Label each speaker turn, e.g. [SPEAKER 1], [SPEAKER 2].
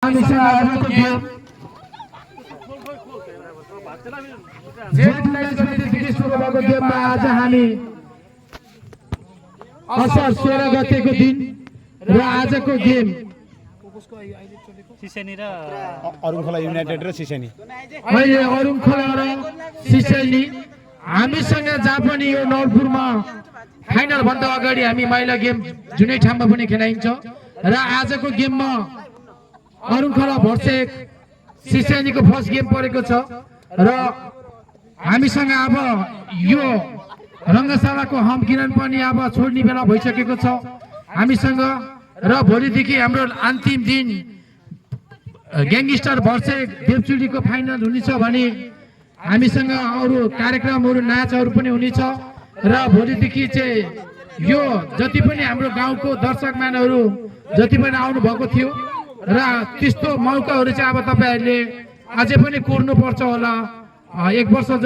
[SPEAKER 1] हामीसँग आजको गेम जेठ 19 गतेदेखि सुरु भएको गेममा आज हामी असार 16 गतेको दिन र आजको गेम
[SPEAKER 2] सिसेनी र
[SPEAKER 3] अरुणखोला युनाइटेड र सिसेनी
[SPEAKER 1] अहिले अरुणखोला र सिसेनी हामीसँग जहाँ पनि यो नौलपुरमा फाइनल भन्दा अगाडि हामी महिला गेम जुनै ठाउँमा पनि खेलाइन्छ र आजको गेममा अरुणखोला भर्सेस सिसेनीको फर्स्ट गेम परेको छ र हामीसँग अब यो रङ्गशालाको हम किरण पनि अब छोड्ने बेला भइसकेको छ हामीसँग र भोलिदेखि हाम्रो अन्तिम दिन ग्याङस्टर भर्सेस देवचुडीको फाइनल हुनेछ भने हामीसँग अरू कार्यक्रमहरू नाचहरू पनि हुनेछ र भोलिदेखि चाहिँ यो जति पनि हाम्रो गाउँको दर्शक मानहरू जति पनि आउनु भएको थियो र त्यस्तो मौकाहरू चाहिँ अब तपाईहरुले अझै पनि कोर्नु पर्छ होला एक वर्ष